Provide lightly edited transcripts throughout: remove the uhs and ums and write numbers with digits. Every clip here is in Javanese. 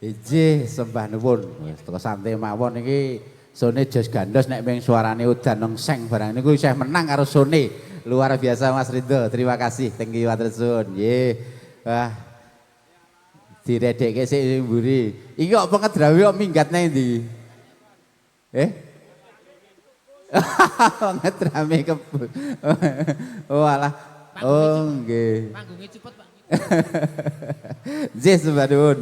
Inggih, sembah nuwun. Wis teko santai mawon iki sone jos gandos nek ming suarane udan nang seng barang niku isih menang karo sone. Luar biasa Mas Ridho. Terima kasih. Thank you matur suwun. Nggih. Wah. Diredekke sik sing mburi. Iki kok pengedrawe kok minggat nang ndi? Eh? Pengedrame kebun. Oh alah. Oh nggih. Panggungnya cepet, Pak. Nggih sembah nuwun.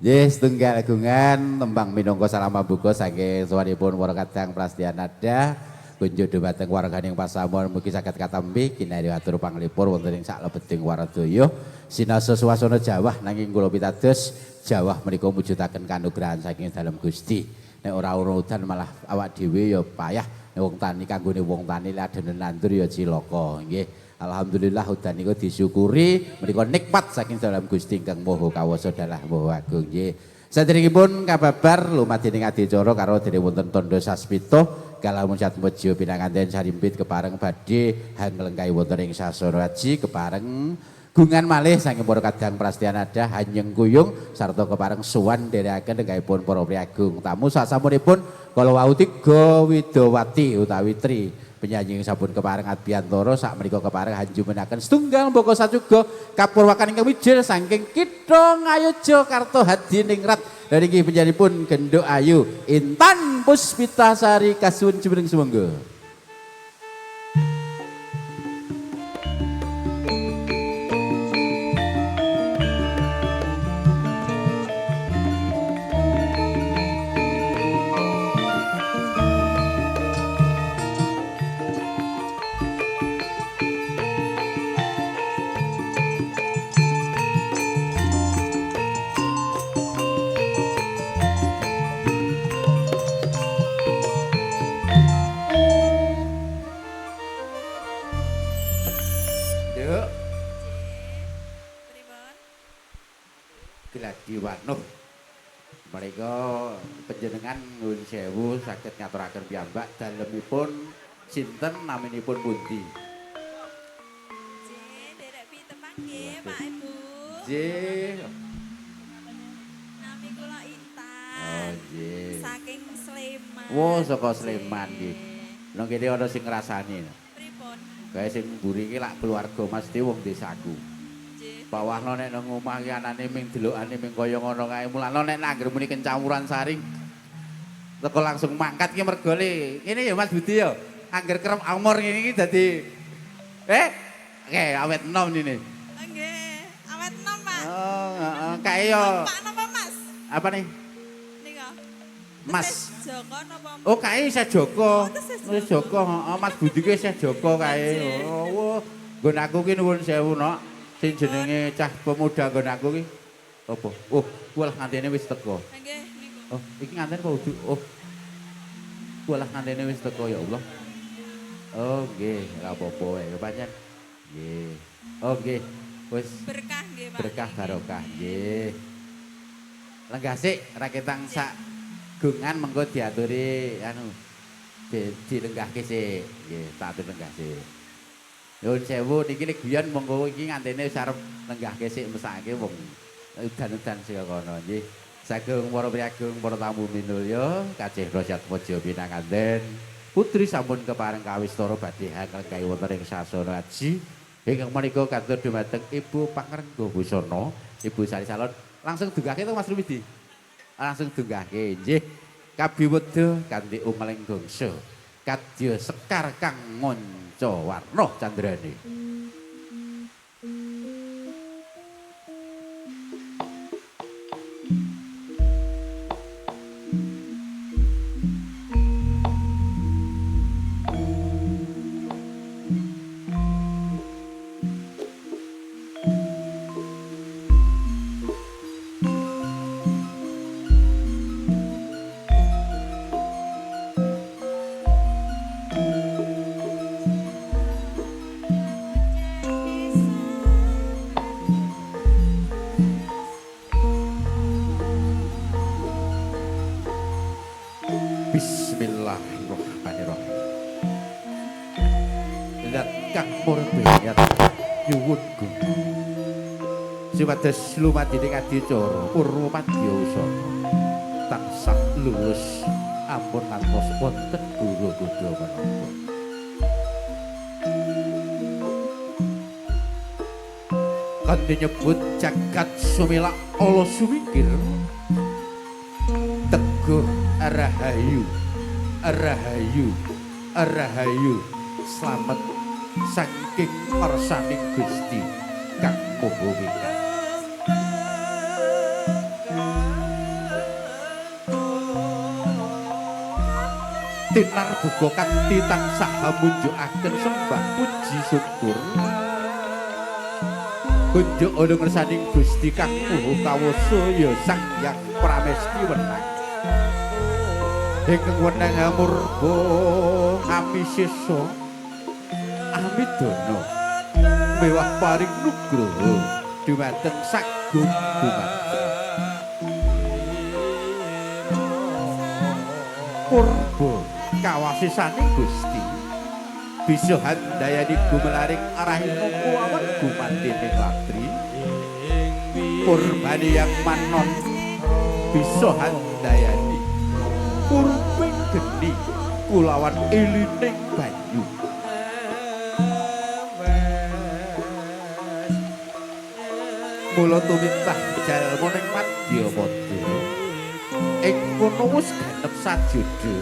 Nggih setunggal agungan tembang minangka salam pambuka saking sowanipun para kadang Prastianada kunjuk dhumateng warganing pasamon mugi saged katampi kinarya atur panglipur wonten ing saklebeting waradaya sinasa swasana jawah nanging kula pitados jawah menika mujudaken kanugrahan saking dalem Gusti. Nek ora ana udan malah awak dhewe ya payah. Nek wong tani kanggone wong tani ladene nandur ya cilaka nggih. Alhamdulillah udan niku disyukuri menika nikmat saking dalem Gusti ingkang Maha Kawasa dalah Maha Agung nggih. Saderengipun kababar lumadening adicara karo dene wonten tandha sasmita kalamun satmeja pinanganten sarimpit kepareng badhe hanglengkahi wonten ing sasana aji kepareng gungan malih saking para kadang Prastianada hanyeng kuyung sarta kepareng sowan nderekaken lenggahipun para priagung tamu sasampunipun kala wau tiga widowati utawi tri penyanyi sampun kepareng abiyantara sak menika kepareng hanjumenaken setunggal mbaka sacuga kapurwakan ingkang wijil saking Kitha Ngayogyakarta Hadiningrat. Dari inggih penyanyi-pun Genduk Ayu Intan Puspitasari kasuwun jumeneng sumangga. Gladi Wanuh menika panjenengan nuwun sewu saged ngaturaken piyambak dalemipun sinten naminipun pundi? Nggih, nderek pitepang nggih Pak Ibu. Nggih. Nami kula Intan. Oh nggih. Saking Sleman. Wo saka Sleman nggih. Nang kene ana sing ngrasani. Pripun? Kae sing mburi iki lak keluarga Mas Dewi wong desaku. Nggih. Pak Wahno nek nang omah ki anane ming delokane ming kaya ngono kae. Mulane nek nangger muni kencampuran saring teko langsung mangkat ki mergole. Ngene ya Mas Budi ya. Angger kerep amor ngene iki dadi oke awet enom ngene. Nggih, awet enom, Pak. Oh, heeh, kae yo. Pak napa Mas? Apa nih? Nika. Mas. Joko napa? Oh, kae isih Joko. Oh, tesih Isih Joko, heeh, Mas Budi ki isih Joko kae. Oh, wah. Nggon aku ki nuwun sewu, Nok. Sing jenenge cah pemuda nggon aku ki apa? Oh, walah ngantene wis teko. Nggih, niku. Oh, iki nganten apa udu? Oh. Walah ngantene wis teko ya Allah. Oh, nggih, ora apa-apa wae pancen. Nggih. Oh, nggih. Wis berkah nggih, Pak. Berkah barokah nggih. Lenggah sik raketang sak gungan mengko diaturi anu dilenggahke sik. Nggih, tak atur lenggah sik. Nyuwun sewu niki nek guyon monggo iki ngantene wis arep lenggahke sik mesake wong udan-udan saka kono nggih. Sagung para priyagung para tamu minulya kacih Rasyatmaja pinanganten putri sampun kepareng kawistara badhe hanglenggahi wonten ing sasana aji ingkang menika katur dumateng Ibu Pangrengga Busana, Ibu Sari Salon. Langsung dunggahke to Mas Rumidi? Langsung dunggahke nggih. Kabiweda kanthi ungling gongso. Kadya sekar kang ngonca warna candrane. Bismillahirrahmanirrahim. Zat kang murbeyat nyuwun gung. Supados lumadining adicara purwa madya usana tansah lulus ampun ngantos wonten guru godha menapa. Kanthi nyebut jagat sumelak ala sumingkir teguh rahayu rahayu rahayu slamet saking ngersaning Gusti Kang Maha Wikak. Tinar buka kanthi tansah munjukaken sembah puji syukur kunjuk ana ngersaning Gusti Kang Maha Kawasa ya Sang Hyang Pramesti wenang ingkang wenang amurba amisesa amidana mewah paring nugroho dumateng sagung dumateng purba kawasisaning Gusti bisa handayani gumelaring arahina kuwawan gumantining latri purbani yang manon bisa handayani purping geni kulawan ilining banyu mula tumintah jalma ning madyapada ing kono wis ganep sajuda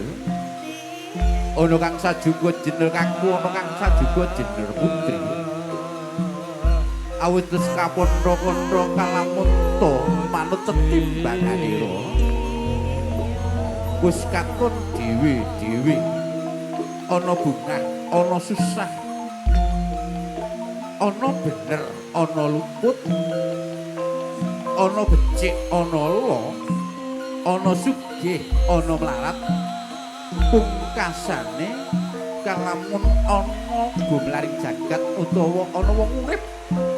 ana kang sajuga jener kakung ana kang sajuga jener putri awit wis kapondha-kondha kalamunta manut tetimbanganira wis katon dhewe-dhewe ana bungah ana susah ana bener ana luput ana becik ana ala ana sugih ana mlarat pungkasane kalamun ana gumlaring jagat utawa ana wong urip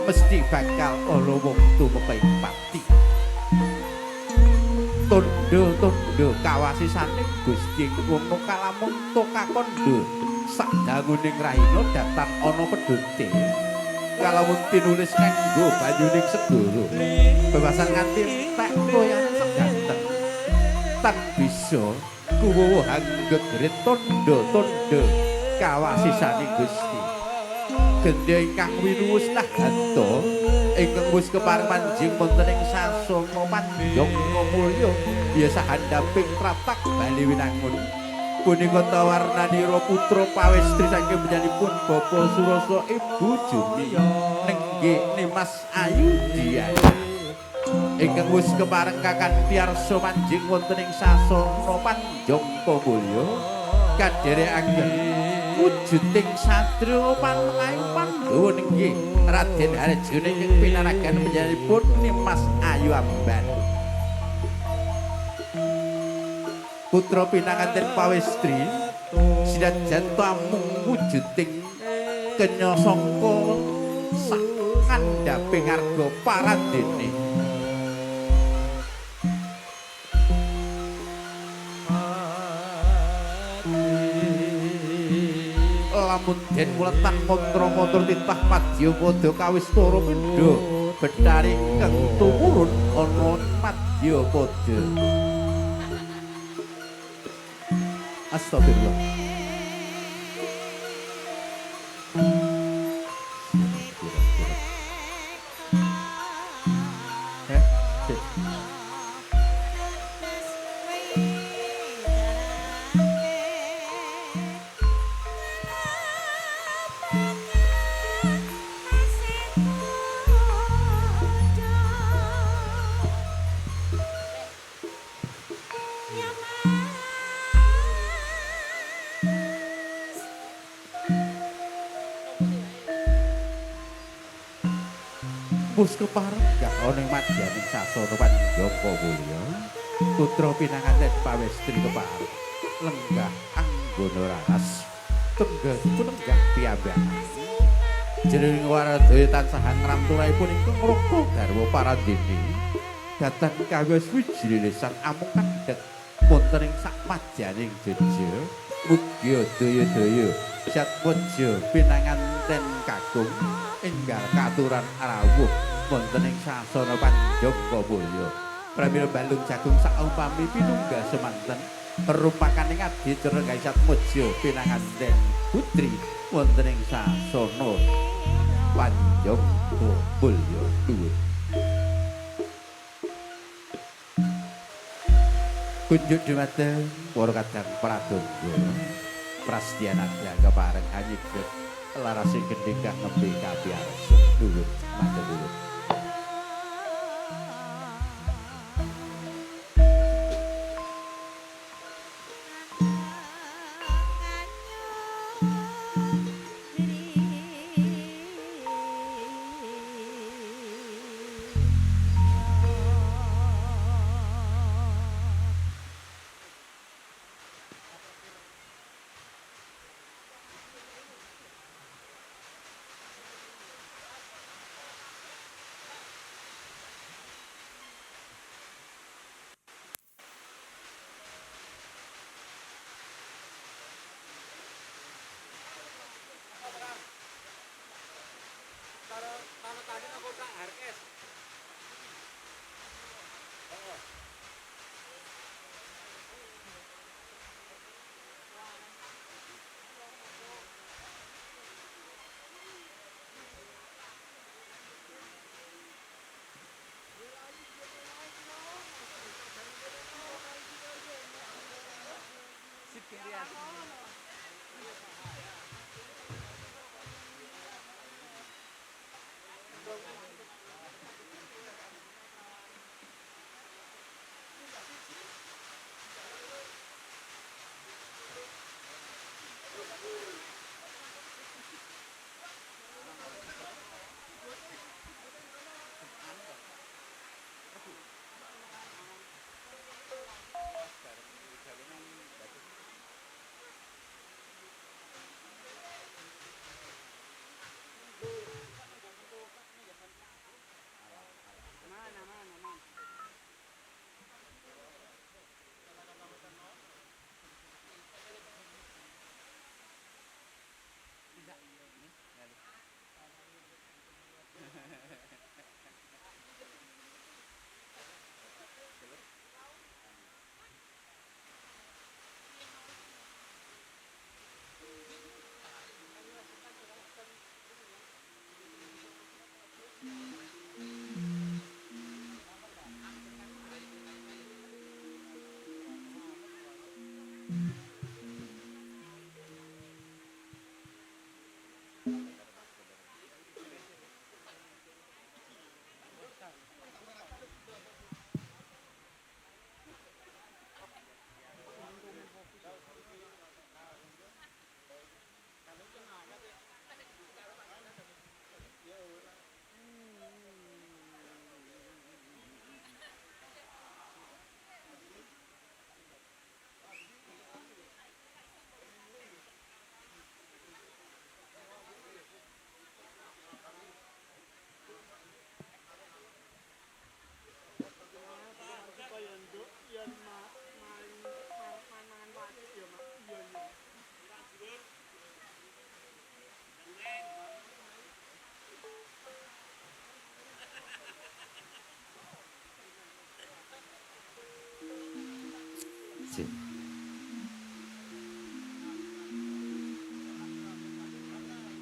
mesti bakal ana wong tumeka ing pati. Tandha-tandha kawasisane Gusti ngono kalamun to kakandha sadanguning rahina datan ana pedhote kalamun tinulis kanggo banyuning segara bebasan nganti entek toyan seganten tan bisa kuwuh anggegerit tandha-tandha kawasisane Gusti. Gendhe ingkang winuwus nahanta ingkang wis kepareng manjing wonten ing sasana panjangka mulya ya sahandaping tratak Bali Winangun punika tawarnanira putra pawestri saking panjenenganipun Bapak Surasa Ibu Jumi nenggih Nimas Ayu Diana ingkang wis kepareng kakanthi arsa manjing wonten ing sasana panjangka mulya kadherekaken wujuding satria panengahing Pandhawa nenggih Raden Arjuna ingkang pinaragan panjenenganipun Nimas Ayu Amban putra pinanganten pawestri sinajan amung wujuding kenya sangka sak kandhaping arga parandene. Lamun den wuletan mantra-mantra titah madyapada kawistara pindha bethari kang tumurun ana madyapada. Astagfirullah. Wis kepareng ana ing madyaning sasana panjangka mulya putra pinanganten pawestri kepareng lenggah anggana raras tenggah punenggah piyambak jroning waradaya tansah ngramturahipun ingkang ngraka garwa parandene datan kawis wiji lisan amung kandhek wonten ing sak madyaning jeje mugi daya-daya satmaja pinanganten kakung enggal katuran rawuh Wonten ing sasana Panjangka Mulya. Pramila balung jagung saumpami pinunggal semanten rumpakaning adicara Gaisatmojo pinanganten putri wonten ing sasana Panjangka Mulya. Nuwun. Kunjuk dumateng para kadang pradonga Prastyanada kepareng hanyidhet larasing gendhing kang nembe kapiyarsa. Nuwun matur nuwun.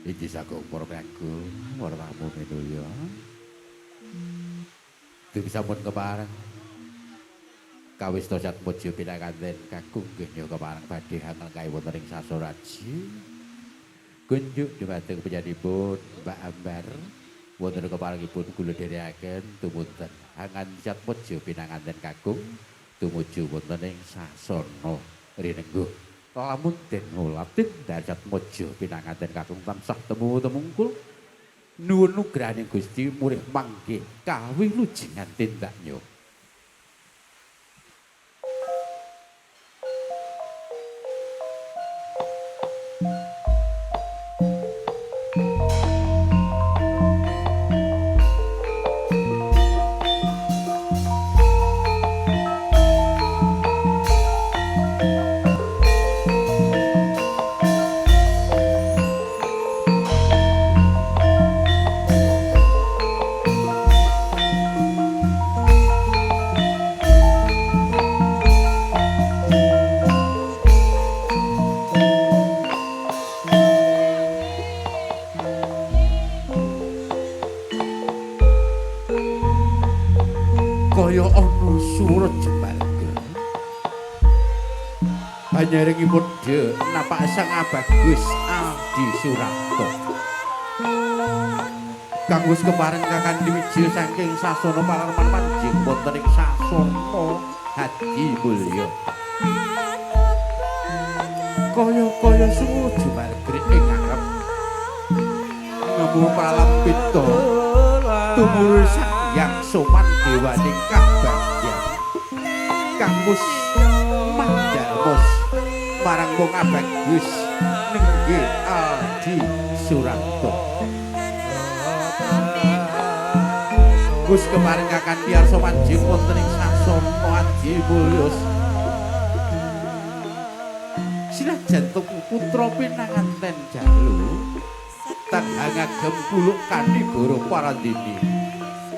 Iki sagung para pengagum, para tamu minulya. Dugi sampun kepareng kawista Satmojo pinanganten kakung genya kepareng badhe hangrengkahi wonten ing Sasana Raji. Kunjuk dumateng panjenenganipun Mbak Ambar wonten keparengipun kula dherekaken tumunten hangan Satmojo pinanganten kakung tumuju wonten ing sasana rinengguh. Lamun den ngulatin Satmojo pinanganten kakung tansah temu temungkul nuwun nugrahaning Gusti murih manggih kawilujengan tindaknya. Kaya ana swara jemalga. Banyaringi padha napak Sang Abagus Adi Surapto. Kang wis kepareng Kakandi Wijaya saking sasana palarman manjing wonten ing sasana Hadi Mulya. Kaya-kaya swara jemalga ing ngarep ngemu pralampita tumurun Sang Hyang Soman dewaning kabagyan. Kang wis mandalmus marang wong abagus nenggih Adi Surapto. Wis kepareng Kakandi arsa manjing wonten ing sasana Adi Mulya. Sinajan putra pinanganten jalu tanha ngagem puluk kanigara Parandini.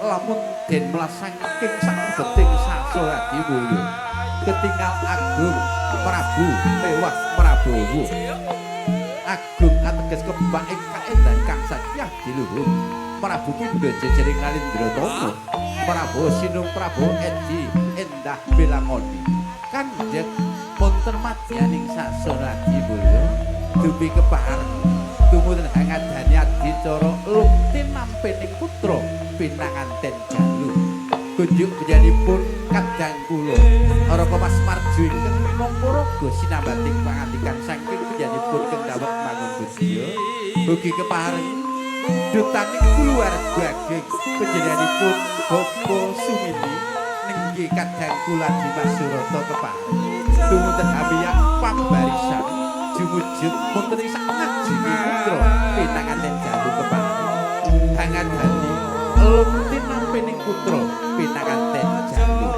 Lamun den mlasaking sabeting sasana Adi Mulya ketingal agung Prabu mewah Prabowo. Agung ateges kembang ing kaendan kang sakyah diluhur. Prabu pindha jejering Nalindra Prabu Sinung Prabu Edi endah Belangoni. Kandhek wonten madyaning sasana Adi Mulya dumi kepareng tumurun hangadani adicara lukti nampining putra pinanganten jalu. Kunjuk panjenenganipun kadang kula Raka Mas Marjo ingkang minangka raga sinambating pangandikan saking panjenenganipun kendhawet mangun budya. Ugi kepareng dutaning kulawarga ageng panjenenganipun Bapak Sumini nenggih kadang kula Dimas Surata kepareng tumuwuh hamiyak pambarisan jumujud wonten ing sak ngajenge putra pinanganten jalu kepareng hangadani lukti nampining putra pinanganten jalu.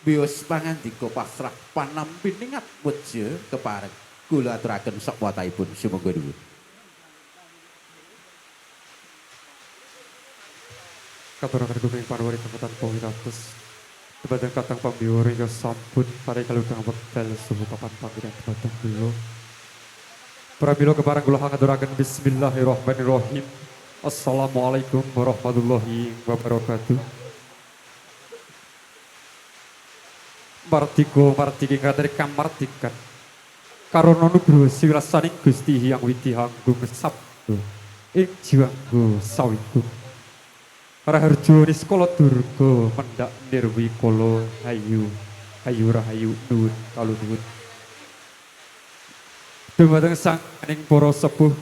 Bios pangandika pasrah panampi ningat weja kepareng kula aturaken sok watahipun sumangga nuwun. Katuraken gumeng panuwun ingkang tanpa winates. Dumateng katang pambiwara ingkang sampun paring kaludang wekdal saha papan panggenan dumateng kula. Pramila kepareng kula ngaturaken bismillahirrahmanirrahim. Assalamualaikum warahmatullahi wabarakatuh. Mardika mardiki ngatri kamardikan. Karana nugroho siwirasaning Gusti Hyang Widhi Hanggung Sabda ing jiwanggo sawigung. Raharja niskala durga mendhak nirwikala hayu hayu rahayu nuwun kalunuwun. Dumateng sanging para sepuh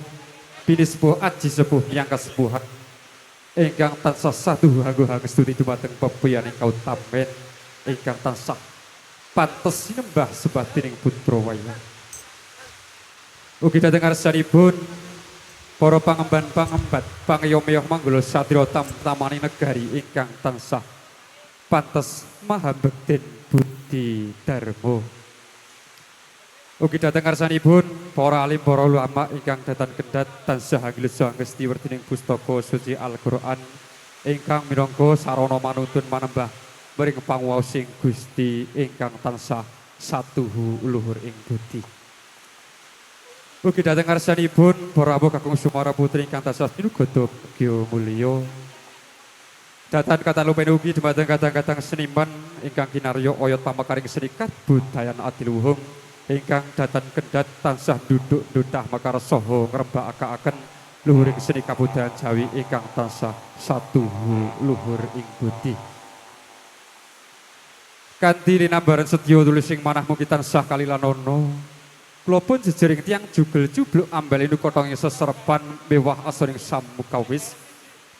pinispuh aji sepuh yang kasepuhan ingkang tansah satuhu hanggo hangestuti dumateng pepuyaning kautamen ingkang tansah pantes sinembah sebatining putra wayang. Ugi dhateng ngarsanipun para pangemban-pangembat pangeyo-meyoh manggala satriya tamtamaning negari ingkang tansah pantes maha bektin budi dharma. Ugi dhateng ngarsanipun para alim para ulama ingkang datan kendhat tansah anggleja angesti werdining pustaka suci Al-Qur'an ingkang minangka sarana manuntun manembah mring panguwaosing Gusti ingkang tansah satuhu luhur ing budi. Ugi dhateng ngarsanipun para rawuh kakung Sumara putri ingkang tansah pinugoda bagya mulya. Datan katan lupen ugi dumateng kadang-kadang seniman ingkang kinarya oyot pamekaring seni kabudayan adiluhung ingkang datan kendhat tansah duduk dutah mekar saha ngrembakakaken luhuring seni kabudayan Jawi ingkang tansah satuhu luhur ing budi. Kanthi linambaran setya tulis ing manah mugi tansah kalilanono. Kula pun jejering tiyang jugel jubluk ambal kotong seserepan mewah asoring samukawis.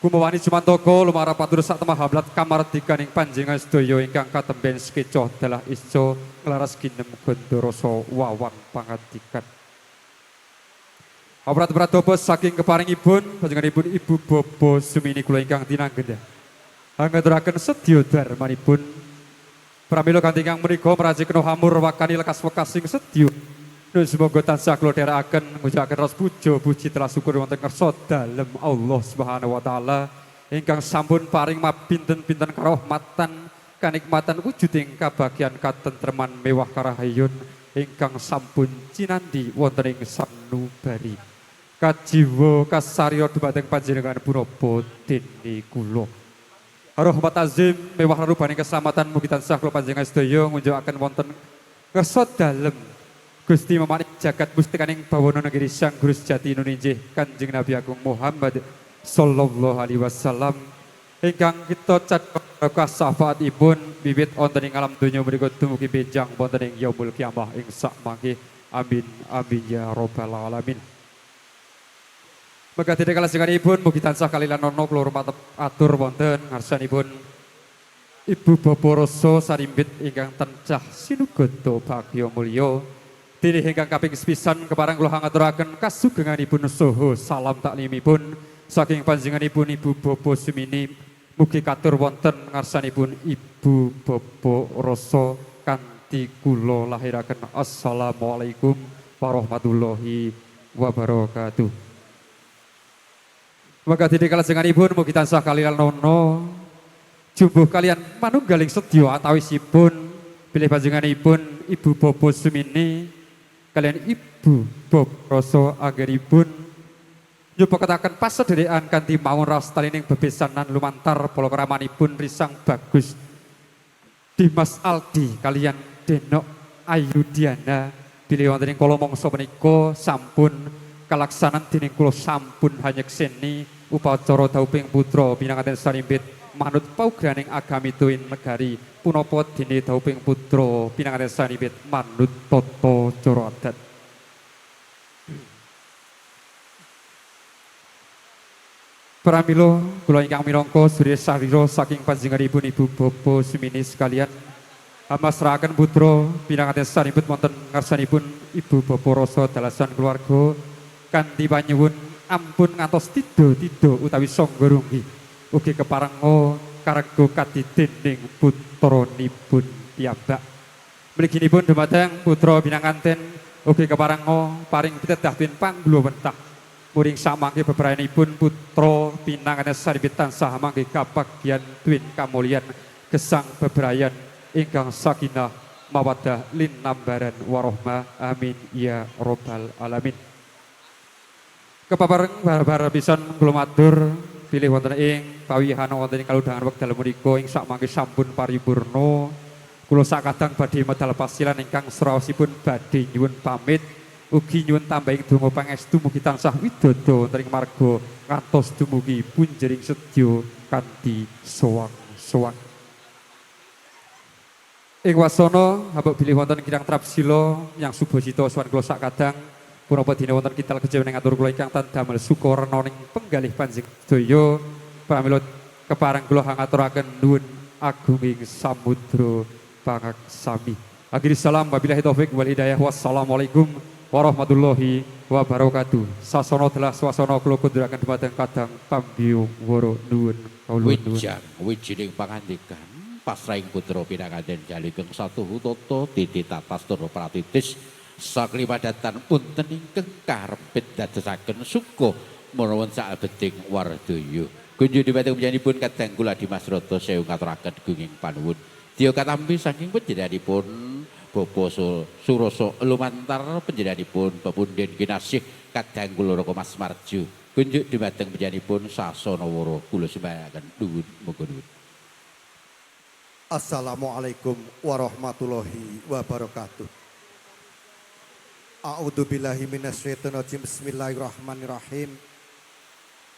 Kumawani jumantaka lumarap patur sak temah hablat kamardikaning panjenengan sedaya ingkang katemben sekeca dalah isca nglaras ginem gondoroso wawang pangandikan. Awrat-prat saking keparingipun panjenenganipun Ibu Bobo Sumini kula ingkang tinanggenda. Hangaturaken sedya darmanipun. Pramila kanthi ingkang menika mrajekna hamur wakani lekas wekasing sedya. Nun semoga tansah kula dherekaken ngucapaken raos puja puji telah syukur wonten ngarsa dalem Allah Subhanahu wa taala ingkang sampun paring mapinten-pinten karahmatan kanikmatan wujuding kabagyan katentreman mewah karahayun ingkang sampun cinandhi wonten ing sanubari. Kajiwa kasarya dumateng panjenengan punapa dene kula. Rahmat azim mewah rupaning keselamatan mugi tansah kula panjenengan sedaya ngunjukaken wonten ngarsa dalem Gusti memanik jagat mustikaning bawana negeri Sang Guru Sejati Indonesia Kanjeng Nabi Agung Muhammad sallallahu alaihi wasallam ingkang kita cadhok syafaatipun wiwit wonten ing alam donya menika dumugi benjang wonten ing yaumul kiamah ing sakmangke. Amin amin ya rabbal alamin. Mekaten kalajenganipun mugi tansah kalilan kula atur wonten ngarsanipun Ibu Bapa Rasa Sarimbit ingkang tansah sinugata bagya mulya. Dene ingkang kaping sepisan kepareng kula ngaturaken kasugenganipun saha salam taklimipun saking panjenenganipun Ibu Bapa Sumini mugi katur wonten ngarsanipun Ibu Bapa Rasa kanthi kula lahiraken. Assalamualaikum warahmatullahi wabarakatuh. Maka dene kalajenganipun mugi tansah kalilan jumbuh kalian manunggaling sedya antawisipun bilih panjenenganipun Ibu Bapa Sumini kalian Ibu Bapa Rasa anggenipun nyupaketaken pasederekan kanthi mawon raos talining bebesanan lumantar palakramanipun Risang Bagus Dimas Aldi kalian Denok Ayu Diana bilih wonten ing kala mangsa menika sampun kalaksanan dening kula sampun hanyekseni upacara dauping putra pinanganten sarimbit manut paugraning agami tuwin negari punapa dene dauping putra pinanganten sarimbit manut tata cara adat. Pramila kula ingkang minangka surya sarira saking panjenenganipun Ibu Bapa Sumini sekalian amasrahaken putra pinanganten sarimbit wonten ngarsanipun Ibu Bapa Rasa dalasan keluarga kanthi panyuwun ampun ngantos tida-tida utawi sangga runggi ugi keparenga karego kadidening putranipun piyambak. Mliginipun dumateng putra pinanganten ugi keparenga paring pitedah tuwin pangluwentah muring samangke bebrayanipun putra pinanganten sarimbit tansah mangke kabagyan tuwin kamulyan gesang bebrayan ingkang sakinah mawaddah linambaran warohmah. Amin ya robbal alamin. Kepapareng bar-bar pisan kula matur bilih wonten ing pawihan wonten ing kalodhangan wekdal menika ing sakmangke sampun paripurna. Kula sakadang badhe medal pasilan ingkang sraosipun badhe nyuwun pamit ugi nyuwun tambahing donga pangestu mugi tansah widodo wonten ing marga ngantos dumugi punjering sedya kanthi sowang-sowang. Ing wasana hambuk bilih wonten kirang trapsila yang subasita sowan kula sakadang punapa dene wonten kital kejawen ngatur kula ingkang tan damel sukarna ning penggalih panjenengan sedaya. Pramila kepareng kula hangaturaken nuwun agunging samudra pangaksami. Akhiri salam wabillahi taufik wal hidayah. Wassalamualaikum warahmatullahi wabarakatuh. Sasana dalah swasana kula kunduraken dumateng kadang pambiyung wara nuwun kawula nuwun. Wijang wijining pangandikan pasrahing putra pinanganten jaligeng satuhu tata titi tatas tur pratitis saklipadatan punten ingkang karepit dadosaken suka menawa salebeting wardaya. Kunjung dumateng panjenenganipun kadang kula Dimas Rata sewu ngaturaken gunging panuwun. Dya katampi saking panjenenganipun Bapak Surasa lumantar panjenenganipun Bapunden Kinasih kadang kula Raka Mas Marjo. Kunjuk dumateng panjenenganipun sasana wara kula sembahaken nuwun muga nuwun. Assalamualaikum warahmatullahi wabarakatuh. A'udzubillahi minasyaitonirrajim. Bismillahirrahmanirrahim.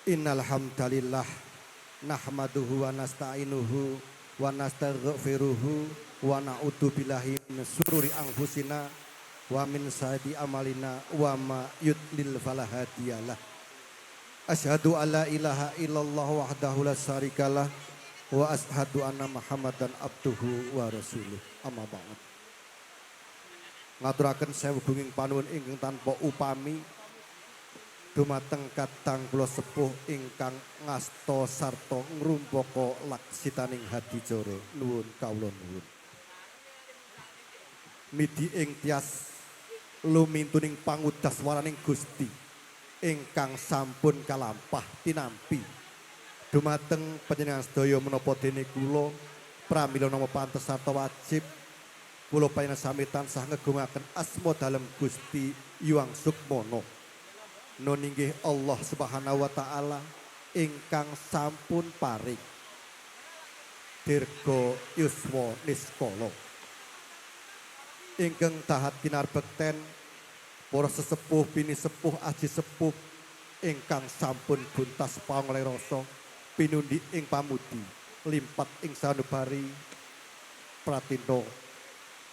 Innal hamdalillah nahmaduhu wa nasta'inuhu wa nastaghfiruhu wa na'udzu billahi min syururi anfusina wa min sayyiati amalina wa ma yudlil fala hadiyalah. Asyhadu alla ilaha illallah wahdahu la syarikalah wa asyhadu anna Muhammadan abduhu wa rasuluh. Amma ba'd. Ngaturaken sewu gunging panuwun ingkang tanpa upami Dumateng kadang kula sepuh ingkang ngasta sarta ngrumpaka laksitaning adicara nuwun kawula nuwun. Midi ing tias lumintuning pangudaswaraning Gusti ingkang sampun kalampah tinampi. Dumateng panjenengan sedaya menapa dene kula pramila nama pantes sarta wajib kula panjenengan sami tansah ngegungaken asma dalem Gusti Hyang Sukmana. Nun inggih Allah Subhanahu wa taala ingkang sampun paring dirga yuswa niskala. Ingkang dahat kinarbekten para sesepuh pinisepuh aji sepuh ingkang sampun buntas panglih rasa pinundi ing pamudi limpat ing sanubari pratinto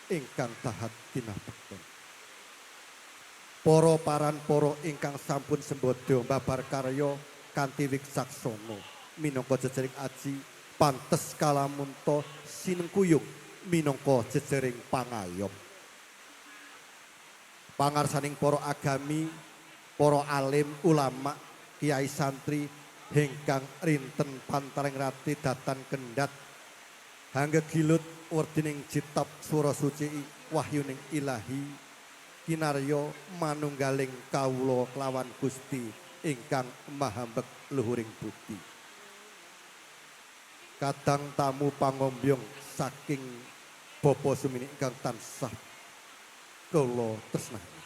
ingkang dahat kinarbekten. Para paran para ingkang sampun sembadha babar karya kanthi wicaksono minangka jejering aji pantes kalamunta sinengkuyung minangka jejering pangayom. Pangarsaning para agami, para alim, ulama, kiai santri ingkang rinten pantaring rati datan kendhat hangga gilut werdining jitab sura suci wahyuning ilahi kinarya manunggaling kawula kelawan Gusti ingkang maha mbek luhuring budi. Kadang tamu pangombyong saking Bapa Sumini ingkang tansah kula tresnani.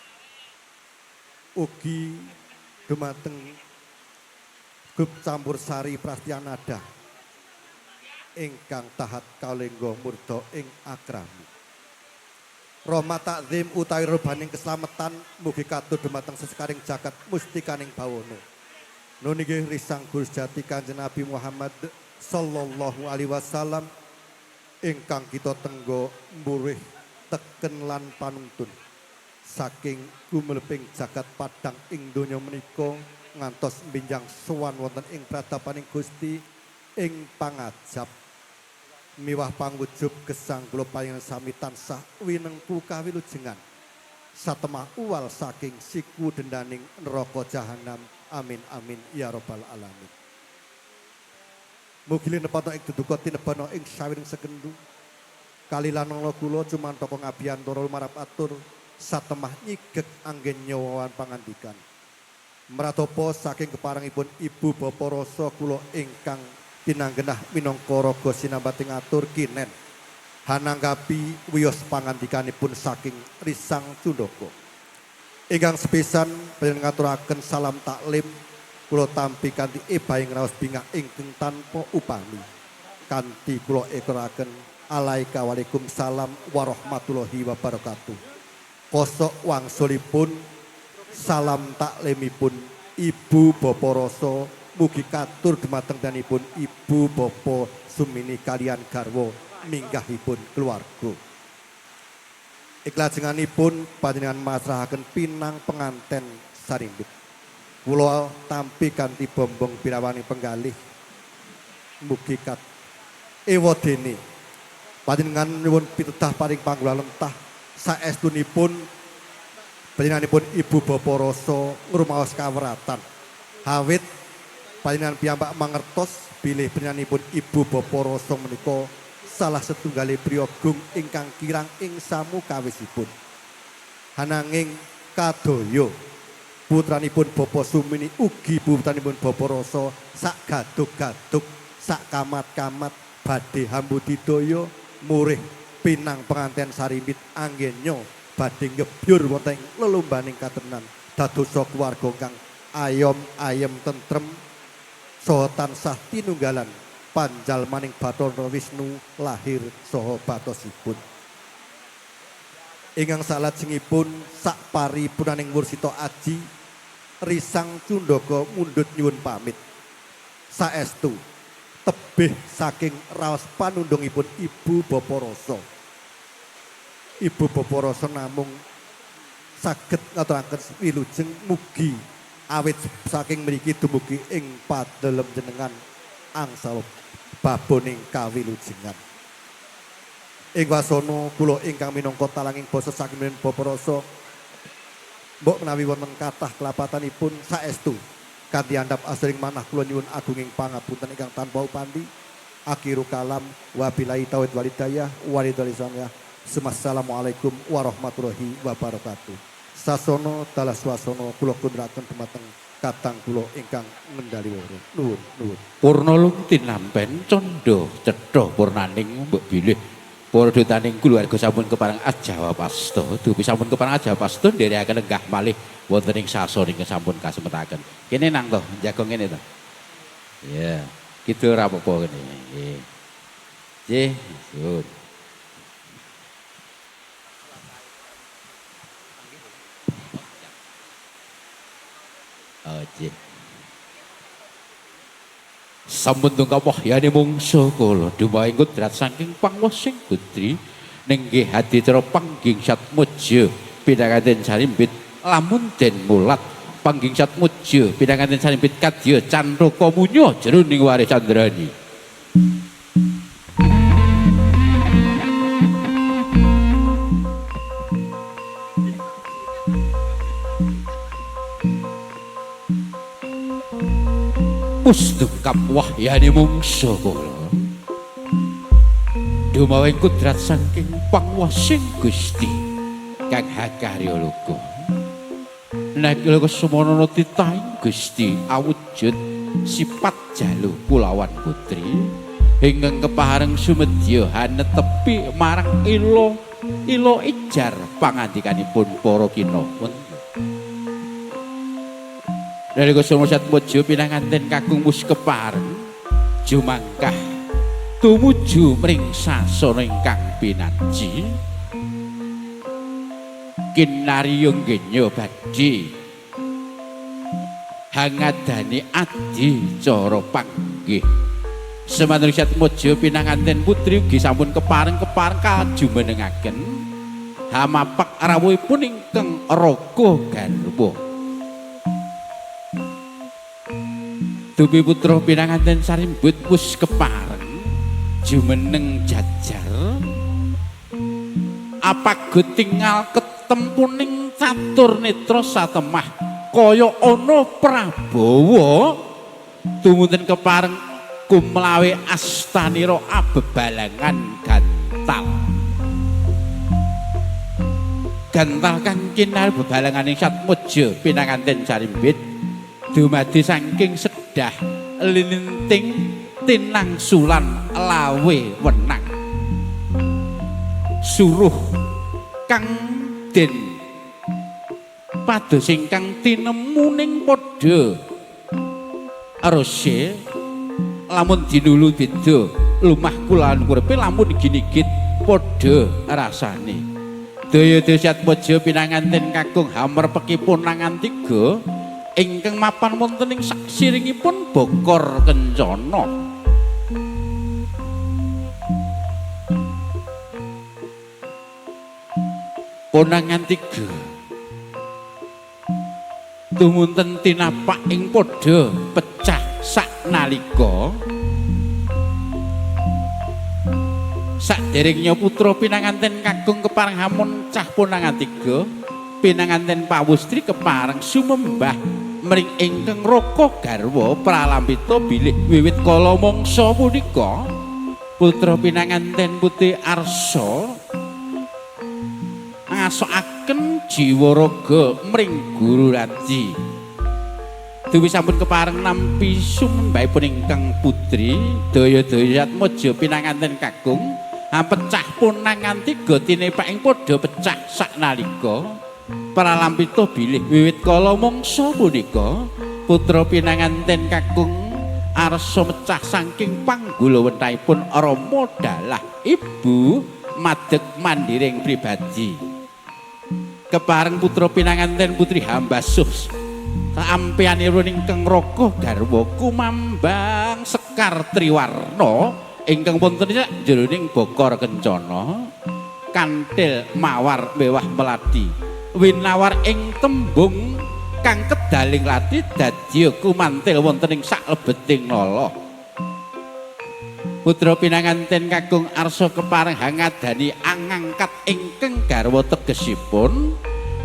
Ugi dumateng grup campur sari Prastyanada ingkang tahat kalengga murda ing akrami. Rahmat takzim utawi rebaning keslametan mugi katur dumateng sesekaring jagat mustikaning bawana. Nun inggih risang Guru sejati Kanjeng Nabi Muhammad sallallahu alaihi wasallam ingkang kita tenggo mburih teken lan panuntun saking gumeleping jagat padang ing donya menika ngantos mbinjang sowan wonten ing pradapaning Gusti ing pangajap miwah pangwujub gesang kula panjenengan sami tansah winengku kawilujengan satemah uwal saking siku dendaning neraka jahanam. Amin amin ya rabbal alamin. Mugi linepana ing duduka tinebana ing sawiring sekendu kalilanana kula cumantaka ngabiyantara lumarap atur satemah nyigek anggen nyawan pangandikan. Mratopa saking keparengipun ibu bapa rasa kula ingkang tinanggenah minangka raga sinambating atur kinen hananggapi wiyos pangandikanipun saking Risang Cundaka. Ingkang sepisan panjenengan ngaturaken salam taklim kula tampi kanthi ebahing raos bingah ingkang tanpa upami. Kanthi kula ekeraken alaika waalaikumsalam warahmatullahi wabarakatuh. Kosok wangsulipun salam taklimipun ibu bapa rasa mugi katur dumateng danipun ibu bapa Sumini kalian garwa minggahipun keluarga. Iklajenganipun panjenengan masrahaken pinang penganten sarimbit. Kula tampi kanthi bombong pirawani penggalih mugi kat ewadene panjenengan nyuwun pitedah paring panggula lentah saestunipun panjenenganipun ibu bapa rasa ngrumaos kaweratan. Awit panjenengan piyambak mangertos bilih panjenenganipun ibu bapa rasa menika salah setunggale priyagung ingkang kirang ing samukawisipun. Ananging kadaya putranipun Bapa Sumini ugi putranipun Bapa Rasa sak gaduk-gaduk sak kamat-kamat badhe hambudidaya murih pinang penganten sarimbit anggenya badhe ngebyur wonten ing lelumbaning katenan dadosa keluarga kang ayom ayem tentrem saha tansah tinunggalan panjalmaning Bathara Wisnu lahir saha batosipun. Ingkang salajengipun sak paripurnaning wursita aji Risang Cundaka mundhut nyuwun pamit. Saestu tebih saking raos panundungipun Ibu Bapa Rasa. Ibu Bapa Rasa namung saged ngaturaken wilujeng mugi awit saking mriki dumugi ing padalem jenengan angsal baboning kawilujengan. Ing wasana kula ingkang minangka talanging basa saking Bapa Rasa Mbok menawi wonten kathah kelapatanipun saestu kanthi andhap asring manah kula nyuwun agunging pangapunten ingkang tanpa upandi. Akhiru kalam wabillahi taufiq wal hidayah walidul islamiyah. Assalamualaikum warahmatullahi wabarakatuh. Sasono dalah swasana kula kundhuraken dumateng katang kula ingkang ngendali woro. Nuwun, nuwun. Purna tinampen candha cetha purnaning mbok bilih para dutaning kulawarga sampun kepareng ajawapasta. Dupi sampun kepareng ajawapasta nderekaken lenggah malih wonten ing sasana ingkang sampun kasemetaken. Kene nang to, jago ngene to. Iya, kidul ora apa-apa kene. Nggih. Nggih, suwun. Oh, nggih. Sampun tungkap wahyane mungsa kala dumaing kudrat saking pangwasing putri nenggih adicara pangging satmojo pinanganten sarimbit lamun den mulat pangging satmojo pinanganten sarimbit kadya cantoka munya jroning waris candrani. Pustungkap wahyane mungsa kala dumawing kudrat saking pangwasing Gusti kang hakarya loka. Nagila kesumanana titahing Gusti awujud sifat jalu kulawan putri ingkang kepareng sumedya hanetepi marang ila ila ijar pangandikanipun para kina. Nalika Satmojo pinanganten kakung wis kepareng jumangkah tumuju mring sasana ingkang pinaji kinarya genya badhe hangadane adi cara panggih. Semanten Satmojo pinanganten putri ugi sampun kepareng-kepareng kajumenengaken hamapak rawuhipun ingkang raga garwa. Dupi putra pinanganten sarimbut wis kepareng jumeneng jajar apagut tingal ketempuning catur netra satemah kaya ana Prabawa tumunten kepareng kumlawe astanira abebalangan gantal. Gantal kang kinar bebalanganing Satmojo pinanganten sarimbit dumadi saking sedah lininting tinangsulan lawe wenang suruh kang den pados ingkang tinemu ning padha rose lamun dinulu beda lumah kulawan kurepe lamun ginigit padha rasane. Daya-daya Satmojo pinanganten kakung hamrepekipun nangan tiga ingkang mapan wonten ing saksiringipun Bokor Kencana. Ponangan tiga tumunten tinapak ing padha pecah saknalika saderengnya putra pinanganten kakung kepareng hamun cah ponangan tiga pinanganten pawustri kepareng sumembah mring ingkang raka garwa pralambita bilih wiwit kala mangsa punika putra pinanganten putri arsa ngasokaken jiwa raga mring guru raji. Duwi sampun kepareng nampi sumembahipun ingkang putri daya-daya Satmojo pinanganten kakung pecah ponangan tiga tinepak ing padha pecah saknalika pralampita bilih wiwit kala mangsa punika putra pinanganten kakung arsa mecah saking panggulawentahipun rama dalah ibu madeg mandiring pribadi. Kepareng putra pinanganten putri hambasuh ampeyanipun ingkang raga garwa kumambang sekar triwarna ingkang wonten jroning Bokor Kencana kanthil mawar mewah melati winawar ing tembung kang kedaling lati dadi kumantil wonten ing saklebeting nala. Putra pinanganten kakung arsa kepareng hangadani angangkat ingkang garwa tegesipun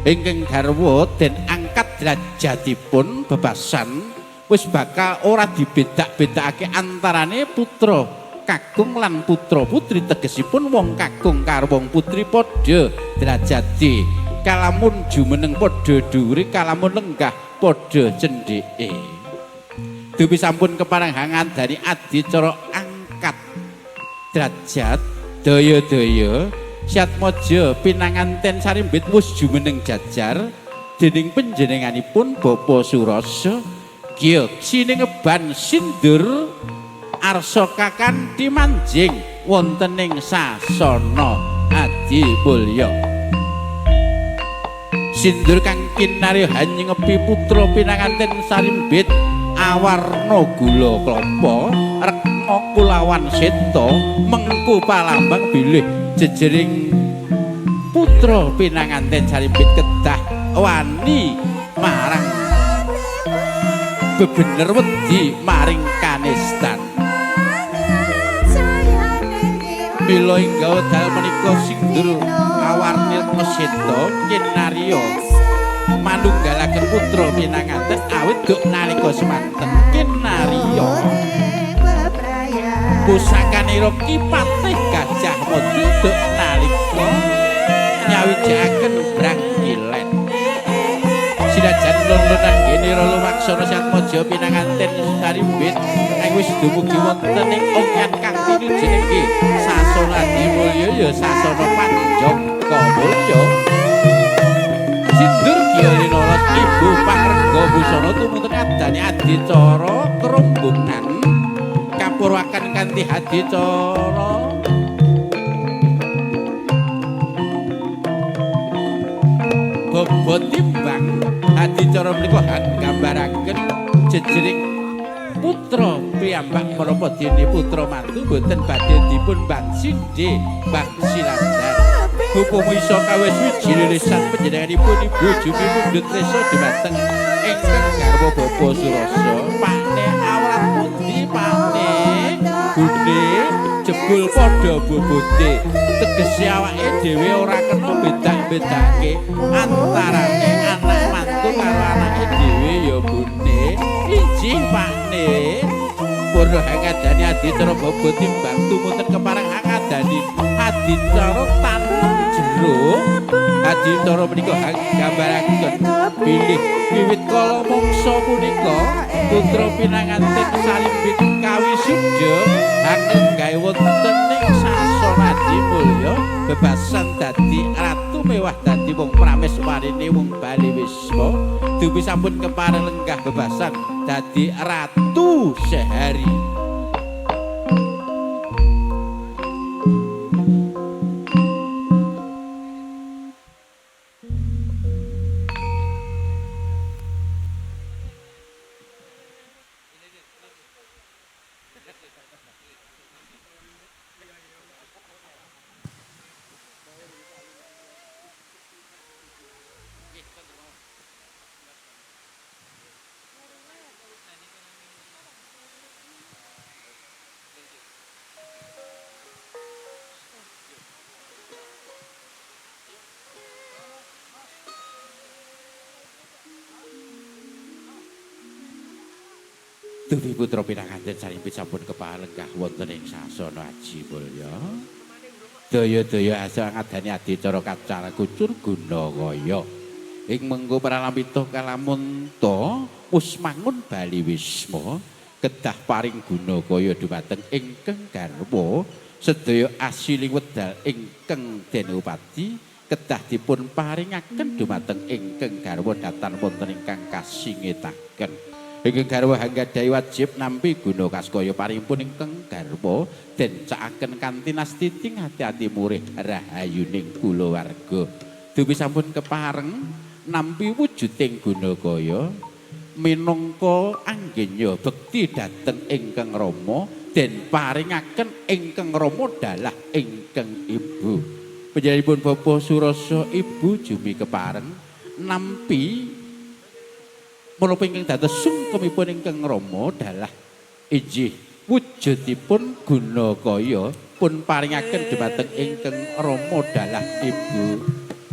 Ingkang garwa den angkat derajatipun bebasan wis bakal ora dibedak-bedakake antarane putra kakung lan putra putri, tegesipun wong kakung karo wong putri padha derajate, kalamun jumeneng padha dhuwure, kalamun lenggah padha cendheke. Dupi sampun kepareng hangandani adicara angkat derajat daya-daya Siatmaja pinanganten sarimbit wus jumeneng jajar dening panjenenganipun Bapak Surasa Gya siningeban sindur arsa kakanthi manjing wonten ing sasana Adimulya. Sindur kang kinarya hanyengepi putra pinanganten sarimbit awarna gula klapa rekma kulawan seta mengku palambang bilih jejering putra pinanganten sarimbit kedah wani marang bebener wedi maring kanistan. Mila hingga wekdal menika sindur awarni rekma seta kinarya manunggalaken putra pinanganten awit duk nalika semanten kinarya pusakanira Ki Patih Gajah Mada duk nalika nyawijakaken Brangkilen. Sinajan lon-lonan genira lumaksana Siatmaja pinanganten sarimbit ing wis dumugi wonten ing ongyan kang tinuju sasana Adimulya ya sasana Panjaka Mulya. Sindur Gya linolos ibu pangrengga busana tumunten adane adicara kerombongan kapurwakan kanthi adicara bobot timbang. Adicara menika gambaraken jejering putra piyambak menapa dene putra mantu boten badhe dipun bangsindhe bangsilandar. Upama isa kawis wiji lilisan panjenenganipun Ibu Jumi mundhut resa dumateng ingkang garwa Bapak Surasa. Pakne awrat pundi pakne gune jebul padha bobote, tegese awake dhewe ora kena bedak-bedake antarane anak mantu karo anake dhewe ya bune. Injih pakne purna hangadani adicara bobot timbang tumunten kepareng hangadani adicara tanem jero. Adicara menika gambaraken bilih wiwit kala mangsa punika putra pinanganten sarimbit kawisuda anggawe wonten ing sasana Adimulya bebasan dadi ratu mewah dadi wong prameswarine wong Bali Wisma. Dupi sampun kepareng lenggah bebasan dadi ratu sehari. Dupi putra pinanganten sarimbit sampun kepalenggah wonten ing sasana Adimulya. Daya-daya asa ngadani adicara kacara kucur guna kaya. Ing mengko pralampita kalamunta wus mangun Bali Wisma kedah paring guna kaya dumateng ingkang garwa sedaya asiling wedal ingkang den upadi kedah dipun paringaken dumateng ingkang garwa datan wonten ingkang kasingetaken. Ingkang garwa hanggadhahi wajib nampi guna kaskaya paringipun ingkang garwa den cakaken kanthi nastiti ati-ati murih rahayuning kulawarga. Dupi sampun kepareng nampi wujuding guna kaya minangka anggenya bekti dhateng ingkang rama den paringaken ingkang rama dalah ingkang ibu. Panjenenganipun Bapak Surasa Ibu Jumi kepareng nampi menapa ingkang dados sungkemipun ingkang rama dalah injih wujudipun guna kaya pun paringaken dumateng ingkang rama dalah ibu.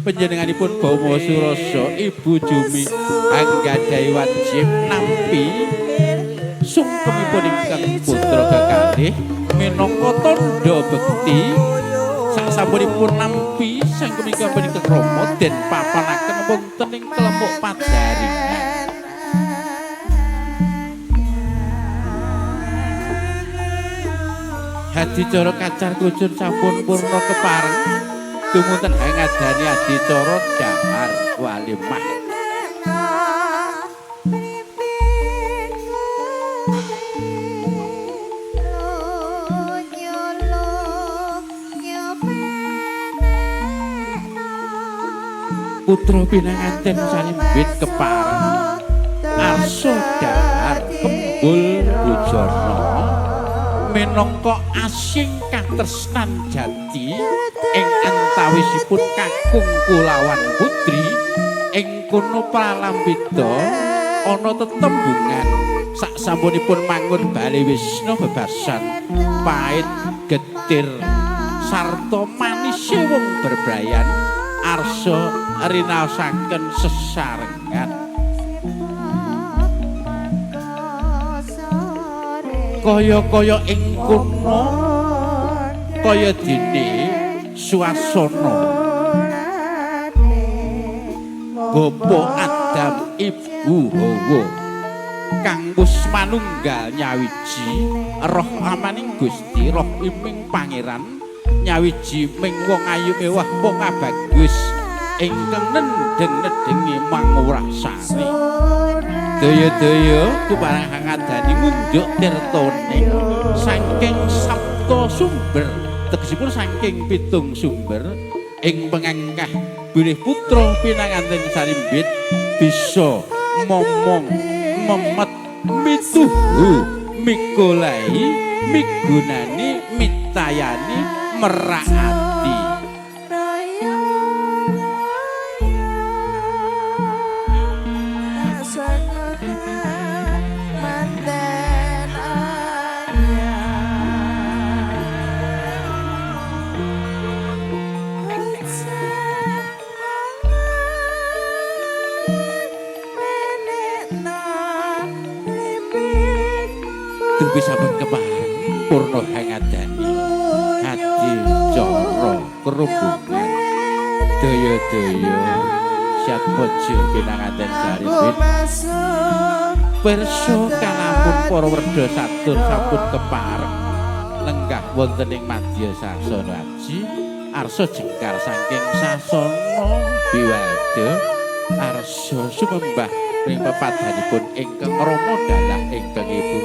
Panjenenganipun Bawa Surasa Ibu Jumi anggadhahi wajib nampi sungkemipun ingkang putra kekalih minangka tandha bekti sasampunipun nampi sangkemipun ingkang rama den papanaken wonten ing kelompok padaringan. Adicara kacar kucur sampun purna kepareng dumunten hangadani adicara dahar walimah. Putra pinanganten salimbit kepareng arsa dahar kembul bujana minangka asing katresnan jati ing antawisipun kakung kulawan putri ing kono pralambita ana tetembungan saksampunipun mangun bale wisna bebasan pait getir sarta manise wong berbrayan arsa rinaosaken sesarengan. Kaya-kaya ing kono kaya dene swasana Bapak Adam Ibu Hawa kang wis manunggal nyawiji roh amaning Gusti roh iming pangeran nyawiji ming wong ayu mewah wong abagus ingkang nendheng-nedhengi mangurah sari. Daya-daya kuparang hangadani ngunjuk tirtane saking sapta sumber tegesipun saking pitung sumber ing pengangkah bilih putra pinanganten sarimbit bisa momong memet mituhu mikolai migunani mitayani meraati. Dupi sampun kepareng purna hangadani adicara kerumbungan daya-daya Syatmojo pinanganten sarimbit pirsa kalamun para werda satur sampun kepareng lenggah wonten ing madya sasana aji arsa jengkar saking sasana biwada arsa sumembah ing pepadhanipun ingkang rama dalah ingkang ibu.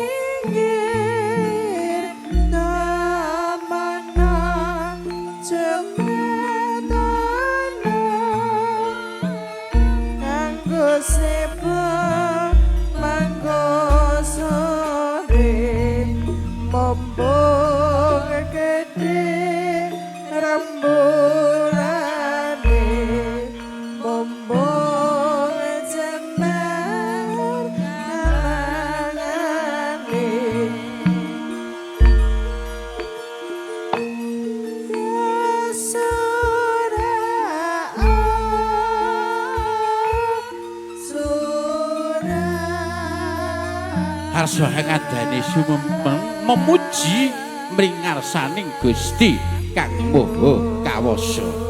Arsa hangadane sumempeng memuji mringarsaning Gusti Kang Maha Kawasa.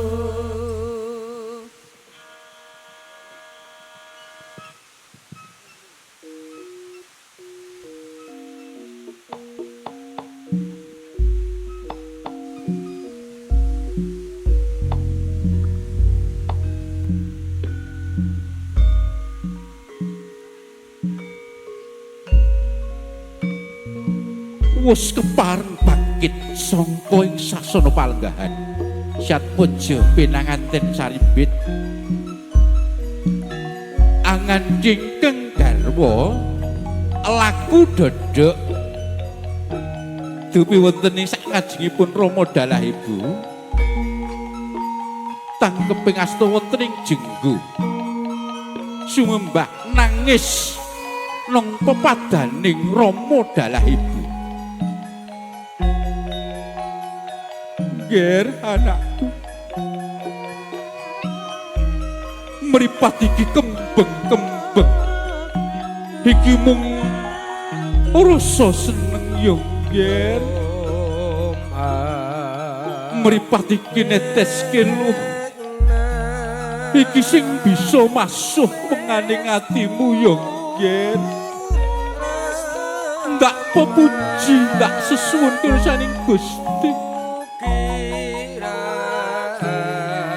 Wus kepareng bangkit sangka ing sasana palenggahan Syatmojo pinanganten sarimbit angan ingkang garwa laku dodok dupi wonten ing sakngajengipun rama dalah ibu tangkeping asta wonten ing jenggu sumembah nangis nang pepadaning rama dalah ibu. Ger anakku, Mripat iki kembeng-kembeng. Iki mung rasa seneng yo nger. Mripat iki neteske luh. Iki sing bisa masuh menganing atimu yo nger. Ndak pepuji, ndak sesuwun kersane Gusti.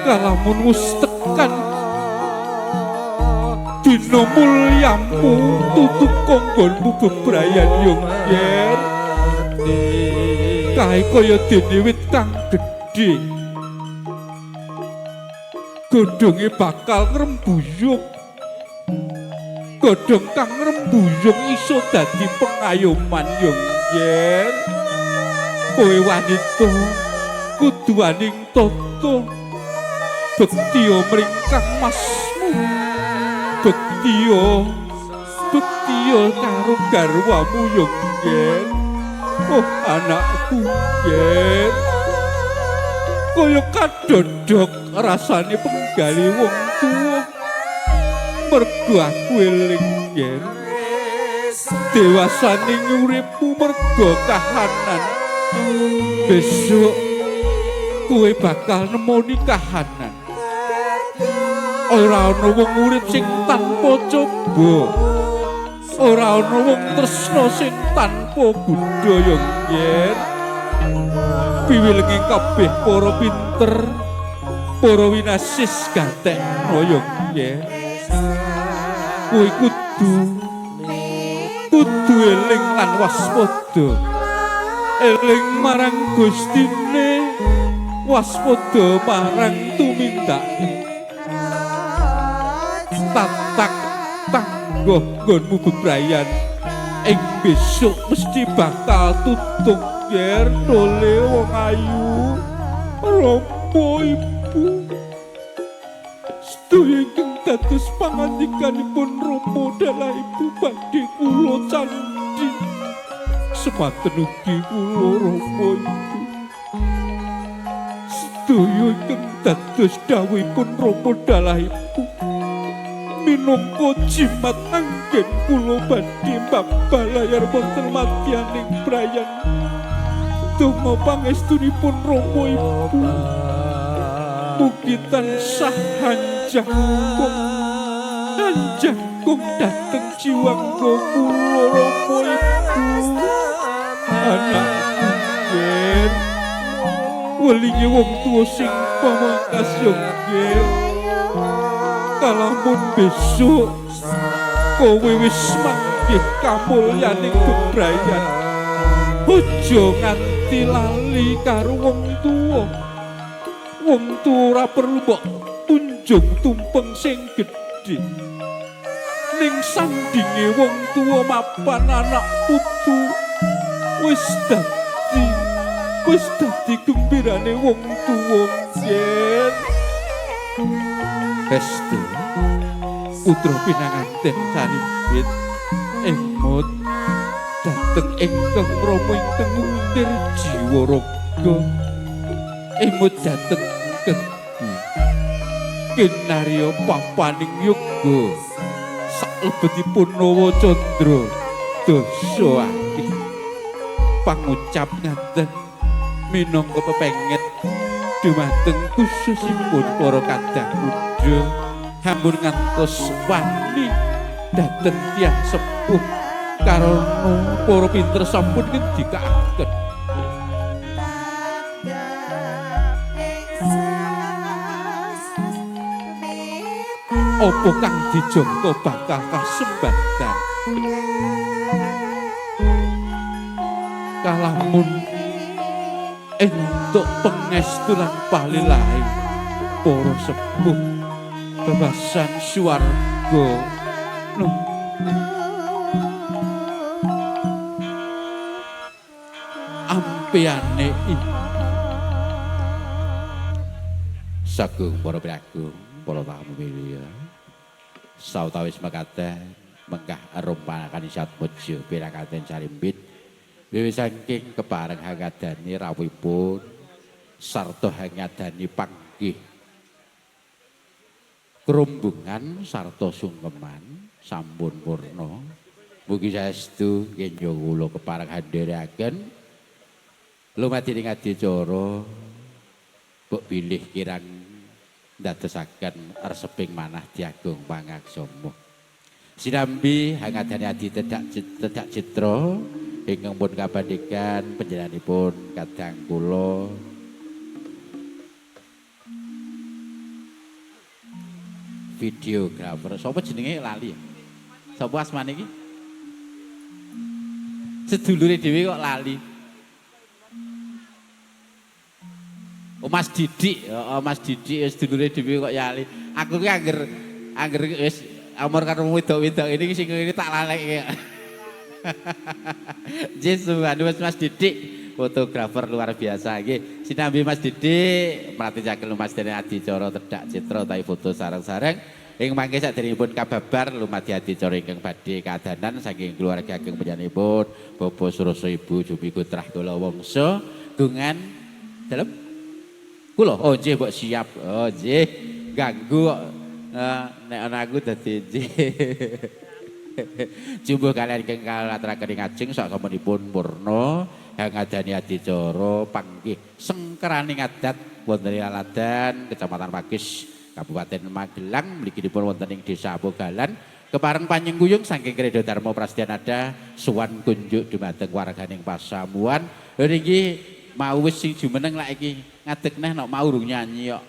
Kalamun wis tekan dina mulyamu tutup konggonmu bebrayan yo nger. Kae kaya dene wit kang gedhe. Godhonge bakal ngrembuyung. Godhong kang ngrembuyung iso dadi pengayoman yo nger. Kowe wanita kudu aning tata. Bektiya mring kang masmu. Bektiya, bektiya karo garwamu yo nger. Oh anakku nger. Kaya kadodok rasane penggali wong tuwa. Mergo aku eling nger. Dewasane uripmu mergo kahanan. Besok kowe bakal nemoni kahanan. Ora ana wong urip sing tanpa coba. Ora ana wong tresna sing tanpa budaya nger. Piwilenge kabeh para pinter, para winasis gatekno ya nger. Kowe kudu eling lan waspada. Eling marang Gustine, waspada marang tumindake. Tatak tanggoh nggonmu bebrayan ing besok mesti bakal tutung nger dole wong ayu. Rama ibu sedaya ingkang dados pangandikanipun Rama dalah ibu badhe kula candhi. Semanten ugi kula Rama ibu sedaya ingkang dados dawuhipun Rama dalah ibu minangka jimat anggen kula badhe mbabalayar wonten madyaning brayan. Donga pangestunipun Rama ibu mugi tansah hanjangkung hanjangkung dhateng jiwangga kula Rama ibu. Anakku nger, welinge wong tuwa sing pamungkas yo nger. Kalamun besok kowe wis manggih kamulyaning bebrayan, aja nganti lali karo wong tuwa. Wong tuwa ora perlu mbok tunjung tumpeng sing gedhe. Ning sandinge wong tuwa mapan anak putu wis dadi gembirane wong tuwa nger. Estu putra pinanganten Saribit emut dhateng ingkang Rama ingkang ngundhir jiwa raga. Emut dhateng keku kinarya papaning yoga saklebetipun Nawa Candra dasa akeh. Pangucap ngaten minangka pepenget dumateng khususipun para kadang muda ampun ngantos wani dhateng tiyang sepuh karana para pinter sampun ngendikaaken. Apa kang dijangka bakal kasembatan. Kalamun entuk pangestu lan palilahe para sepuh bebasan swarga. Ampeane iki sagung para piragung, para tamu milya. Sawetawis mekaten mengkah rumpanakan Satmojo pirakaten Sarimbit wiwit saking kepareng hangadani rawuhipun sarta hangadani panggih Kerumbungan sarta sungkeman sampun purna. Mugi saestu ngenjo kula kepareng handheraken lumadi ing adicara mbok bilih kirang ndadosaken reseping manah diagung pangaksama. Sinambi hangadane adi tedak tedak citra ingkang pun kabandikan panjenenganipun kadang kula videografer. Sapa jenenge lali ya? Sapa asmane iki? Sedulure dhewe kok lali. Oh Mas Didik, oh Mas Didik wis sedulure dhewe kok lali. Aku ki angger angger wis amor karo wedok-wedok ini sing ngene tak laleke. Yesus, Mas Didik, fotografer luar biasa nggih. Sinambi Mas Didik, melatih jakel Mas dene adicara tedak citra utawi foto sareng-sareng. Ing mangke saderengipun kababar lumadi adicara ingkang badhe kadanan saking keluarga ageng panjenenganipun Bapak Suroso Ibu Jumi Putrah kula wangsa gungan dalem kula. Oh nggih mbok siap. Oh nggih ganggu kok. Nek ana aku dadi nggih. Jumbuh kalian ingkang kalaturaken ing ajeng sak samunipun purna hangadani adicara panggih sengkeraning adat wonten ing Laladan Kecamatan Pakis Kabupaten Magelang mliginipun wonten ing Desa Pogalan kepareng panyengkuyung saking Kredo Dharma Prastyanada suwan kunjuk dumateng warganing pasamuan. Lha niki mau wis sing jumeneng lak iki ngadeg neh nok mau urung nyanyi kok.